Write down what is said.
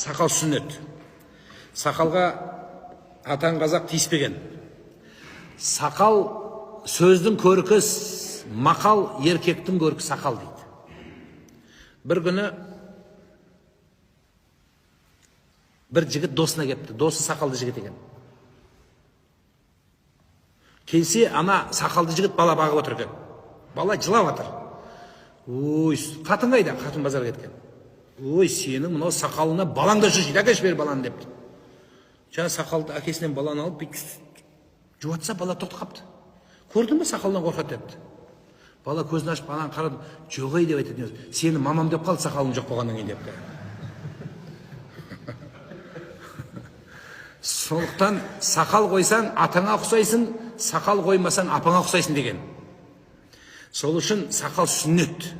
Сақал сүннет. Сақалға атаң қазақ тиіспеген. Сақал сөздің көркі, мақал, еркектің көркі сақал дейді. Бір күні бір жігіт досына кепті. Досы сақалды жігіт екен. Келсе, ана сақалды жігіт бала бағып отыр екен. Бала жылап жатыр. Ой, қатын қайда? Қатын базарға кеткен. Ой, сенің мынау сақалына балаң да шошиды, әкелші бері баланы депті. Жаңа сақалды әкесінен баланы алып бүйтіп жуатса, бала тоқтап қапты. Көрдің бе, сақалынан қорқады депті. Бала көзін ашып ананы қарады, жоқ ей деп айтады, сені мамам деп қалды сақалың жоқ болғаннан кейін депті. Сондықтан сақал қойсаң атаңа ұқсайсың, сақал қоймасаң апаңа ұқсайсың деген. Сол үшін сақал сүннет.